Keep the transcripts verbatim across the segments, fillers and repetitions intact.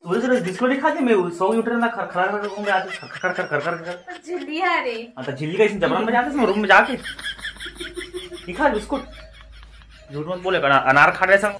बोले, "sir, biscuit नहीं खाते?" मैं सौ मीटर ना खर-, खर-, खर-, खर-, खर-, खर-, खर-, खर-, खर-, खर-, खर-, खर-, झिल्ली है रे। हाँ, तो झिल्ली का इसे जबरन बजाते हैं रूम में जाके। नहीं खा बिस्कुट। झूठ मत बोले, अना-, अनार खा रहे सब।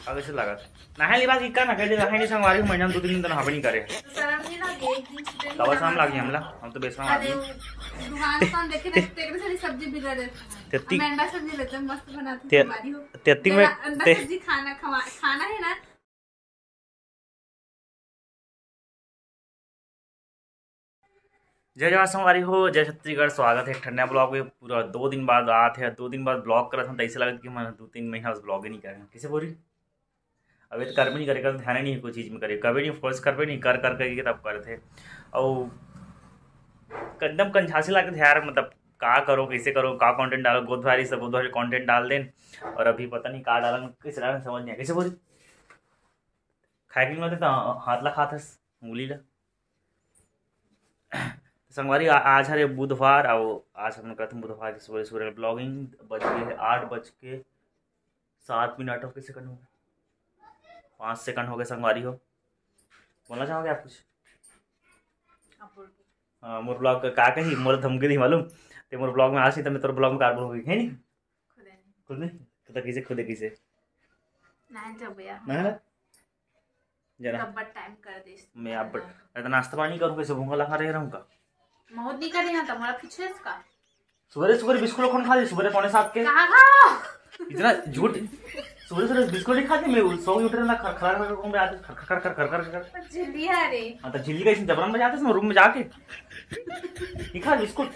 अब ऐसे लगा। नहाए ली बात इक्का ना कह दे, नहाए नहीं संगवारी, महीना में दो तीन दिन तो नहाबे नहीं करे। तो शर्म नहीं लगे, एक दिन छुट्टे नहीं तब शर्म नहाते। लगी हमला, हम तो बेशरम अरे, आदमी। वो दुकान कौन देखे ना, तेरे सारी सब्जी बिगड़ देते हैं। तेती-, मैं अंडा सब्जी लेते हैं, मस्त बनाते हैं ते-, संगवारी हो। तेती में मेरा अंडा ते- सब्जी खाना खवा-, खाना है ना। जय जोहार संगवारी हो, जय छत्तीसगढ़। स्वागत है एक ठन नया ब्लॉग में। पूरा दो दिन बाद आत है, दो दिन बाद ब्लॉग करत हन, त ऐसे लगत कि मैं दो तीन महीना से ब्लॉग ही नहीं करे। कैसे बोली? अभी तो करबे नहीं करे, कर ध्यान ही नहीं है कोई चीज में करे, कभी नहीं फोर्स करबे नहीं, कर कर करके तब करत है। और एकदम कंझासी लगत है यार, मतलब का करो, कैसे करो, का कंटेंट डालो, गोदवारी से गोदवारी कंटेंट डाल देन। और अभी पता नहीं का डालन, कैसे डालन, समझ नहीं आया। कैसे बोली? खाए के नहीं होते तो हाथ ला खात हस, उंगली ला। संगवारी, आ-, आज हरे बुधवार, अउ आज हमन करथन बुधवार के सुबह सुबह ब्लॉगिंग। बज गए है आठ बज के सात मिनट हो गए, सेकंड हो गए, पाँच सेकंड हो गए संगवारी हो। बोलना चाहोगे आप कुछ? आप बोल दो। हाँ, मोर ब्लॉग का का कही, मोर धमकी दी मालूम। ते मोर ब्लॉग में आज नहीं, तो मैं तोर ब्लॉग में कार बोलूंगी, है नहीं? खुदे नहीं। खुद नहीं? तो कैसे खुदे कैसे? नहीं जब यार। ना है ना? जना। कब्बत टाइम कर दे। मैं आप बट-, मैं तो नाश्ता पानी करूँ, कैसे भूखा लगा रह रहूँ का? बहुत नहीं करे यहाँ तो, मोला पूछे इसका। सुबह सुबह बिस्कुट कौन खा ली? सुबह पौने सात के। कहाँ खाओ? इतना झूठ। सुबह सुबह बिस्कुट नहीं खाती मैं, सौ मीटर ना खर-, खर-, खर-, खर-, खर-, खर-, खर-, खर-, खर-, खर-। झिल्ली है रे। हाँ, तो झिल्ली का इसमें जबरन बजाते हैं रूम में जाके। नहीं खा बिस्कुट।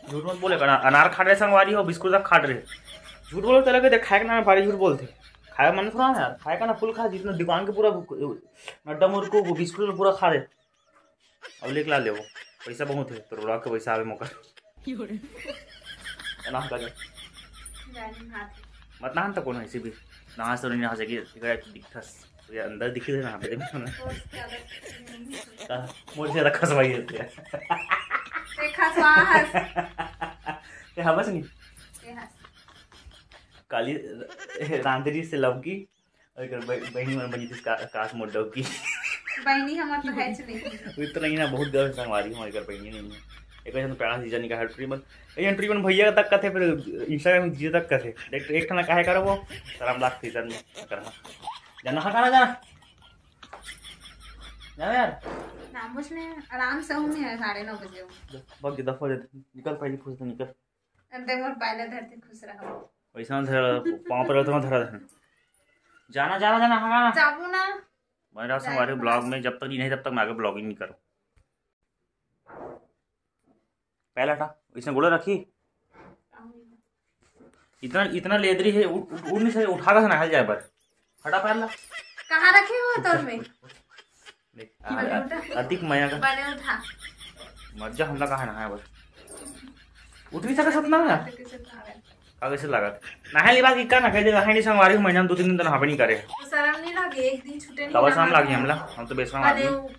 झूठ मत बोले, अना-, अनार खा रहे संगवारी हो, बिस्कुट तक खा रहे। झूठ बोलो, चले गए, खाए के नाम भारी झूठ बोलते। खाए मन थोड़ा ना यार, खाए का ना फुल खा, जितना दुकान के पूरा नड्डा मुर्को वो बिस्कुट पूरा खा दे। अब लेके ला ले वो, पैसा बहुत है, तोर ब्लॉग के पैसा आवे मौका। ना हटा जा। जानी हाथ। मत नहान तो कौन है, इसी भी नहा से नहीं नहा सके, इकड़ा दिखथस। ये अंदर दिखी दे ना, पे देखो ना। का, मोर से रखस भाई होते हैं। देखा स्वाहस। ये हवस नहीं। ये हस। काली रांधरी से लव की, अउ एकर ब-, बहिनी मन बनी थी का-, काश मोर डौकी। बहिनी हमर तो है नहीं। वो इतना ही ना, बहुत गलत संगवारी हमारे घर बहिनी नहीं है। एक जन प्यारा सी जनी का है ट्रीमन, ये ट्रीमन भैया तक का थे, फिर Instagram में जीजा तक का थे। देख, एक ठना काहे करो वो, शर्म लाग सीजन में करना। जाना खा खाना जाना। जाना यार। ना, मुझ में आराम से हूँ मैं, साढ़े नौ बजे हूँ। भाग के दफा हो जाते, निकल पहली फुर्सत निकल। अंदर मोर पायला धरती खुश रहो। वैसा धरा, पाँव पर तो धरा धरा। जाना, जाना, जाना, हाँ, हाँ। जाबू ना। मैं रहा हूँ हमारे ब्लॉग में, जब तक नहीं, तब तक मैं आगे ब्लॉगिंग नहीं करूँ। पहला हटा, इसने गोला रखी। इतना, इतना लेदरी है, उठ, उठ, उठ नहीं सके, उठा के नहाए जाए बर। हटा पहला। कहाँ रखे हो तोर में? देख, आ, बने आ, उठा। अतिक मया का। बने उठा। मर जा, हमला कहाँ नहाए बर। उठ नहीं सके सतना में। कैसे उठा रहे? का कैसे लागत? नहाए ली बात इक्का ना कह दे, नहाए नहीं संगवारी, महीना में दो तीन दिन तो नहाबे नहीं करे। तो शर्म नहीं लगे, एक दिन छुट्टे नहीं तब शर्म नहाते लागी हैं। हमला, हम तो बेशरम अरे, आदमी। वो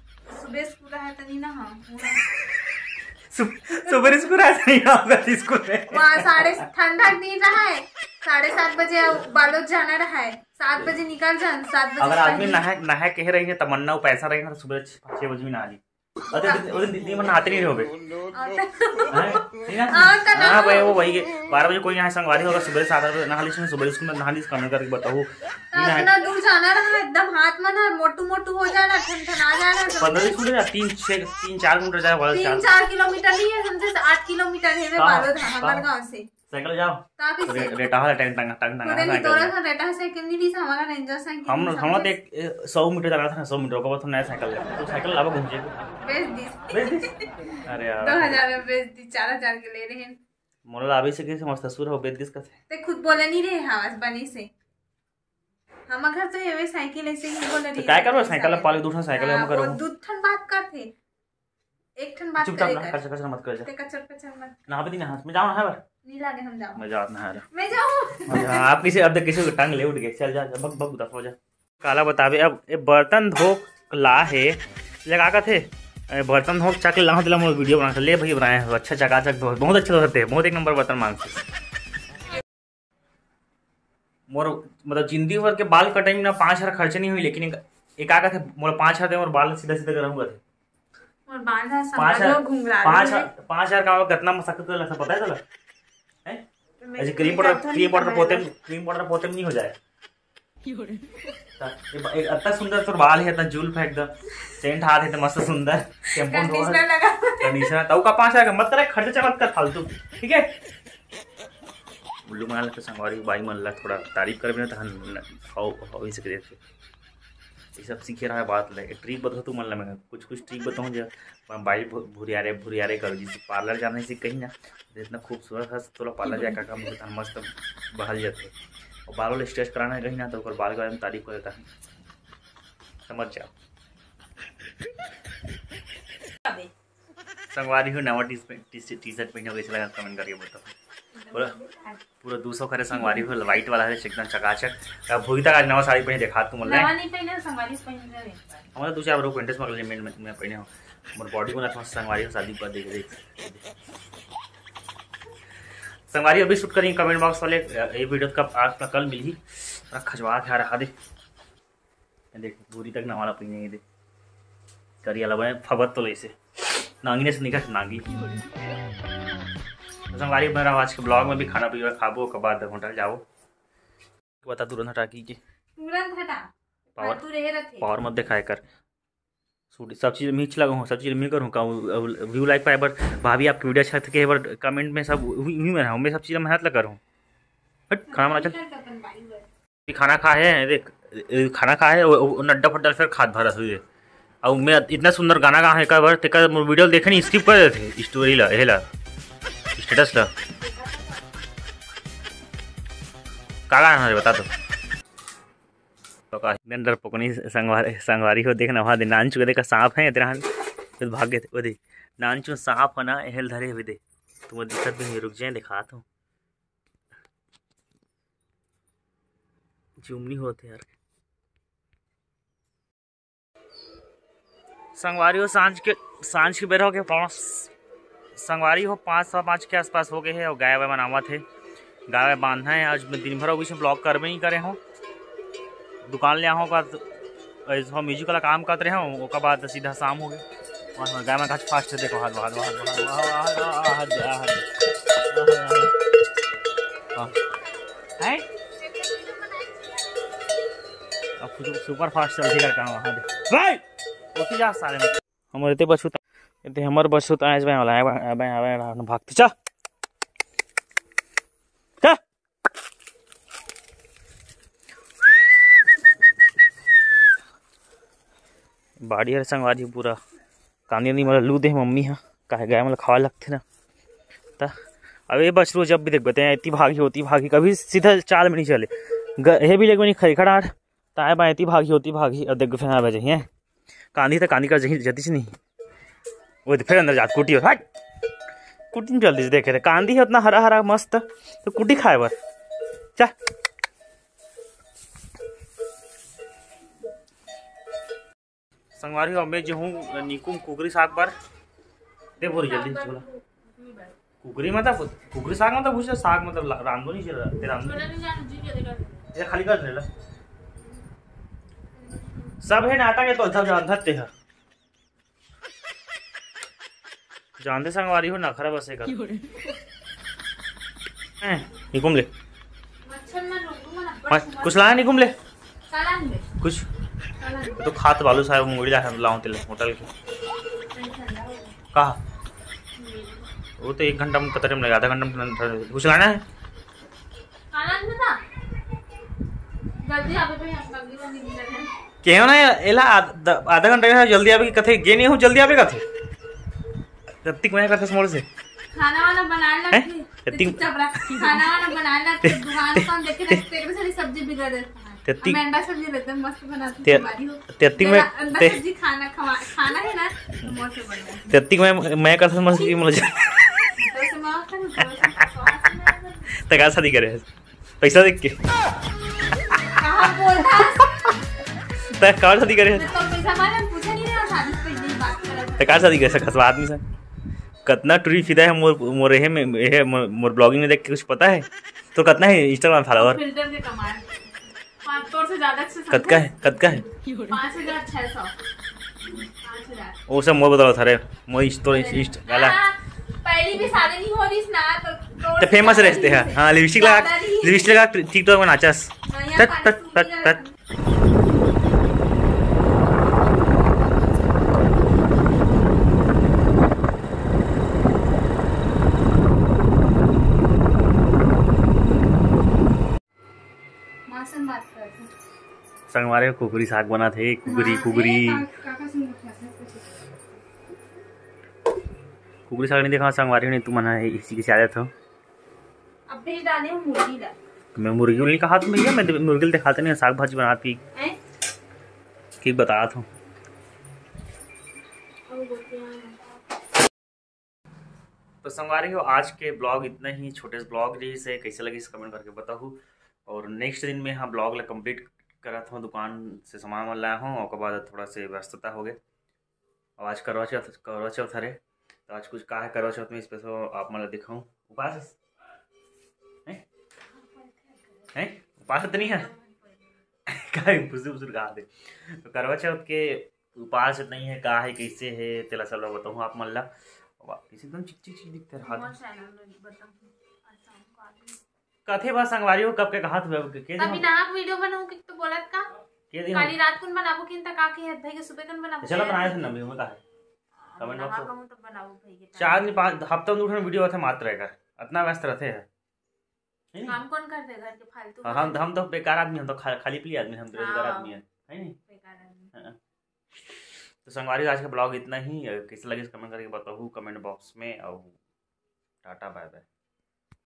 सुबह स्कूल है तो नहीं नहा। सुब-, सुबह स्कूल है तो नहीं नहा स्कूल में। वहाँ साढ़े, ठंडा नहीं रहा है, साढ़े सात बजे बालोद जाना रहा है, सात बजे निकल जान, सात बजे अगर आदमी पहले नहाए, नहाए कह रही है, तमन्ना वो पैसा रहेगा तो सुबह छह, छह बजे भी नहा ली। अरे, दिन, दिन, दिन भर नहाते नहीं रहोगे। और हैं? ठीक है? और का हाँ ना? भाई, वो वही है। बारह बजे कोई यहाँ संगवारी होगा, सुबह सात बजे नहा ली, सुबह स्कूल में नहा ली, comment करके बताओ। नहीं नहाए। इतना दूर जाना रहा, एकदम हाथ में ना मोटू मोटू हो जाना, ठन ठन आ जाना। पंद्रह बीस मिनट जा, तीन, छः, तीन, चार किलोमीटर जाए, बारह, तीन, चार। चार किलोमीटर नहीं है, समझे, आठ किलोमीटर है, मैं कहाँ? बालोद, हाँ, कहाँ? हमारे गाँव से। साइकिल जाओ। काफी रे-, से। रेटाहा टाइम टंग, टंग, टंग, खुदे नहीं साइकिल। तोरा था, रेटाहा साइकिल नहीं दी, हमारा रेंजर साइकिल हम, नहीं, हम समझे? देख, ए, सौ मीटर जाना था, सौ मीटर के बाद हम नया साइकिल लेते। तो साइकिल लावा घूम जाए। बेच दी। बेच दी? अरे यार। दो हजार में बेच दी, चार हजार के ले रहे हैं। मोला लावे से कैसे मस्त ससुर हो, बेच दिस कथे। ते खुद बोले नहीं रहे, हाँ, बस बनी से। हम घर तो ये साइकिल ऐसे ही बोले तो नहीं काय रहे, करबो, साइकिल साइकिल। पाले दू ठन साइकिल हाँ, हम करबो। वो दू ठन बात करथे। एक ठन बात चुपचाप करे ना, कर। कचर कचर मत कर जा। ते कचर कचर मत। नहाबे दी ना हाथ में, जाओ नहाए बर। नी लागे, हम जाओ। मैं जात नहाए बर। मैं जाऊँ। हाँ, आप किसे, अब देख किसी को टांग ले उठ के, चल जा, जा, भग, भग, उधर हो जा। काला बताबे, अब ए बर्तन धो ला हे, ले का कथे? ए बर्तन धो चक ला, तेला मोर वीडियो बना के, ले भाई बनाए हो, अच्छा चकाचक धो, बहुत अच्छा धोते हैं, बहुत एक नंबर बर्तन मांजते। मोर, मतलब, जिंदगी भर के बाल कटाई में ना पाँच हजार खर्चा नहीं हुई, लेकिन एक, ये का कथे, मोला पाँच हजार दे, मोर बाल सीधा सीधा करहूँ कथे। मोर बाल ह पाँच हजार, संभालो, घुंघरालू पाँच हे। हजार, पाँच हजार का कतना मशक्कत लगथे, पता हे तोला? हैं? तो मैं ऐसे क्रीम पाउडर, करथों क्रीम नहीं पाउडर कमाए पोते बर। में, क्रीम पाउडर पोते में नहीं हो जाए। त ये ब-, एक अतना सुंदर तोर बाल हे, अतना जुल्फ हे एकदम, सेंट हाथ हे, त मस्त सुंदर, शैम्पू धोआ, कंडीशनर लगा। कंडीशनर, तऊ का पाँच हजार का मत करे, खर्चा मत कर फालतू, ठीक है? उल्लू मन ला तो संगवारी बाई मन ला थोड़ा तारीफ करबे ना, तहन हव, हव ही से करे। ये सब सीखे रहा बात ले। ट्रिक बताओ तुमन ला, मैं कुछ कुछ ट्रिक बताऊँ जो बाई भु-, भुरियारे भुरियारे करो, जैसे पार्लर जाना है, कहीं ना, इतना खूबसूरत है, तोला पार्लर जाके काम करता, मस्त बहल जाते। और बाल वाल स्ट्रेच कराना है कहीं ना, तो ओकर बाल के बारे में तारीफ कर देता है, समझ जाओ। संगवारी हो, नवा टी-, टी-, टी-शर्ट पहने हो, कैसे लगा, कमेंट करके बताओ। पूरा, पूरा दू सौ करे संगवारी हो, व्हाइट वाला है एकदम चकाचक। अब भोगी तक आज नवा साड़ी पहने देखा तुमन ला। नवा नहीं पहने, संगवारी पहने रहे। हमारा दू चार बार acquaintance में, में, में पहने हो। मोर बॉडी बना था संगवारी हो, शादी पर देख देख। संगवारी अभी शूट करेंगे कमेंट बॉक्स वाले, ये वीडियो का आज का कल मिली। खजवा के आ रहा दे। देख, दूरी तक नवाला पीने ही दे। करिया ला बने फबत तो लइसे। नांगी ने से निकल नांगी। तो संगवारी, मेरा आज के ब्लॉग में भी खाना पीना खाबो, ओकर बाद होटल जाओ। बता, तुरंत हटा की, की? तुरंत हटा। पावर, तू रहे रहते। पावर मत दिखाए कर। शूट, सब चीज में लगा हूँ, सब चीज में करूँ। का view like पाए बर, भाभी आपकी वीडियो अच्छा लगे बर, कमेंट में सब वही, वही में रहूँ, मैं सब चीज मेहनत लगा रहूँ। हट, खाना बना, चल। निकल अपन भाई बर। खाना खा है, देख, ए, खाना खा है, वो, वो नड्डा फड्डा फिर खात भरत हुए। अब मैं इतना सुंदर गाना गा है, एक बार तेकर मोर वीडियो देखे नहीं, स्किप कर देते, स्टोरी ला, हे ला, स्टेटस ला। का गाना है, बता दो। तो का, अंदर पोकनी संगवारी, संगवारी हो, देखना, वहाँ दे नानचू के देखा सांप है, इतना तो भाग गए थे, वो दे, नानचू सांप है ना, एहल धरे हुए दे, तुम दिक्कत भी नहीं, रुक जाए, दिखाता हूँ। जूम नहीं होते यार। संगवारी हो, सांझ के, सांझ के बेरा हो के पाँच, संगवारी हो, पाँच, सवा पाँच के आसपास हो गए हे और गाय वाय बनावत हे। गाय वाय बांधना है। आज मैं दिन भर बीच में ब्लॉग करबे नहीं करे हूँ। दुकान ले आहूँ का, ऐसे म्यूजिक वाला काम करत रहे हूँ, ओकर बाद सीधा शाम हो गए। और गाय में घास फास्ट है, देखो, हाथ, हाथ, हाथ। हाँ। हैं? अब कुछ सुपर फास्ट चल रही है काम, हाँ, देख। भाई! उठी जा सारे में। हमर एते बछुत, एते हमर बछुत आए, आए वाला, आए, आए, आए, आए, भागते, चा। चा। बाड़ी हर संगवारी पूरा कांदी नहीं, मतलब लू दे मम्मी हा, काहे गाय मतलब खावा लगथे ना। त अब ये बछरू जब भी देखबे, ते एती भागी, ओती भागी, कभी सीधा चाल में नहीं चले। ग-, हे भी लेके नहीं खरी खड़ा, ताए बाएं एती भागी, ओती भागी, अब देख फेर आ बजे हैं। कांदी त कांदी कर जही, जतीच नहीं। वो तो फेर अंदर जात कुटी और हट। कुटी में जल्दी से देखे थे, कांदी है उतना हरा हरा मस्त, तो कुटी खाए बर। चा। संगवारी हो, मैं जो हूँ निकुम कुकरी साग बर। दे बोरी जल्दी से बोला। कुकरी मतलब, कुकरी साग मतलब भूसा साग मतलब ला-, रांधो नहीं चल रहा, ते रांधो। छोला नहीं जाना, जी के देखा। ये खाली कर देला। सब है नाटक है तो सब जानत ते है। जानते संगवारी हो, नखरा बस एक। हैं, निकुम ले। मच्छर ना लोगों में ना हाँ, कुछ लाना निकुम ले। सालन में। कुछ? सालन में। तो खात बालू साहब मुड़ी ला लाऊं तेले होटल के। नहीं, ठंडा हो गया। कहा? वो तो एक घंटा में कतरे में लगा, आधा घंटा में ठंडा, कुछ लाना है? सालन में ना। जल्दी आवे पे हम अगली बार निकल रहे हैं। केहो ना, एला आध-, आधा घंटा में जल्दी आवे की कथे, गे नहीं हो, जल्दी आवे कथे। रत्तिक मैं करते मोड़ से। खाना वाना बनाए हैं? लगती। रत्तिक चुपचाप रह। खाना वाना बनाए लगती। दुकान को हम देखे रखते, तेरे सारी सब्जी बिगड़ देता है। रत्तिक मैं अंडा सब्जी एकदम मस्त बनाती ते-, हूँ, तुम्हारी हो। रत्तिक मैं मेरा अंडा ते- सब्जी खाना खवा-, खाना है ना, तो मौत से बढ़िया। रत्तिक मैं, मैं करते मोड़ से, मोड़ से। तो से माफ कर, तो से माफ कर। ते का शादी करे? पैसा देख के। कहाँ बोलता? तै कार शादी करे? मैं तो पैसा मांगे, पूछे नहीं रहा, शादी पे नहीं बात कर रहा। तै कार शादी करे, खसवा आदमी से। कतना टुरी फिदा है मोर, मोर हे में, हे मोर, मोर ब्लॉगिंग में देख के कुछ पता है? तो कतना है Instagram फॉलोअर? फिल्टर के कमाल। तोर से ज्यादा अच्छे से कतका है, कतका है? पाँच हजार छह सौ। पाँच हजार। वो सब मोर बताओ थारे, मोर इस तो इस, इस गाला। हाँ, पहली भी शादी नहीं हो रही ना, तो तो फेमस रहते हैं। हाँ, लिपस्टिक लगा, लिपस्टिक लगा, टिकटॉक में नाचस। हाँ, यहाँ तट, पानी तट, सूख तट, गया। तट। संगवारी हो, कुकरी साग बनत हे, कुकरी, हाँ, कुकरी। ए, का, का, का सुन रखा है? कुकरी साग नहीं देखा संगवारी हो, नहीं तुमन ह इसी के आदत हो। अब भेज डाले हो मुर्गी ला। तो मैं मुर्गी उर्गी कहा तुम भैया, मैं तो मुर्गी ला दिखाते नहीं, साग भाजी बनाती। हैं? की बता था। तो संगवारी हो, आज के ब्लॉग इतना ही, छोटे से ब्लॉग रहिस हे, कैसे लगिस कमेंट करके बताहू। और नेक्स्ट दिन में हाँ ब्लॉग ला कंप्लीट करत हूँ, दुकान से सामान वामान लाया हूँ, ओकर बाद थोड़ा से व्यस्तता हो गए। और आज करवा चौथ, करवा चौथ हरे, तो आज कुछ का है करवा चौथ में स्पेशल आप मन ला दिखाऊँ। उपास है? हैं? हैं? उपास तो नहीं है? का है? फुसुर फुसुर कहा थे। तो करवा चौथ के उपास नहीं है, का है, कैसे है, तेला सब ला बताऊँ आप मन ला। वाह, किसी एकदम चिक चिक चिक दिखते रहा। कथे बस संगवारी हो, कब के कहा था, के तभी ना आप वीडियो बनाऊं कि तो बोलत का? के दिन? काली रात कुन बनाबो किन त का के हत भाई के सुबह कन बनाबो? चलो बनाए थे ना, वीडियो में का है? कमेंट बॉक्स में। कहूं तो बनाबो भाई के। चार दिन पाँच हफ्ता में दो ठन वीडियो होथे मात्र एकर। इतना व्यस्त रहते हैं। है नी? काम कौन करते घर के फालतू हाँ, में? हम, हम तो बेकार आदमी, हम तो खा-, खाली पीली आदमी, हम तो बेरोजगार हाँ। आदमी है, है नी? बेकार आदमी। हाँ। तो संगवारी, आज का ब्लॉग इतना ही। अगर कैसे लगे, कमेंट करके बताओ कमेंट बॉक्स में। और टाटा, बाय बाय।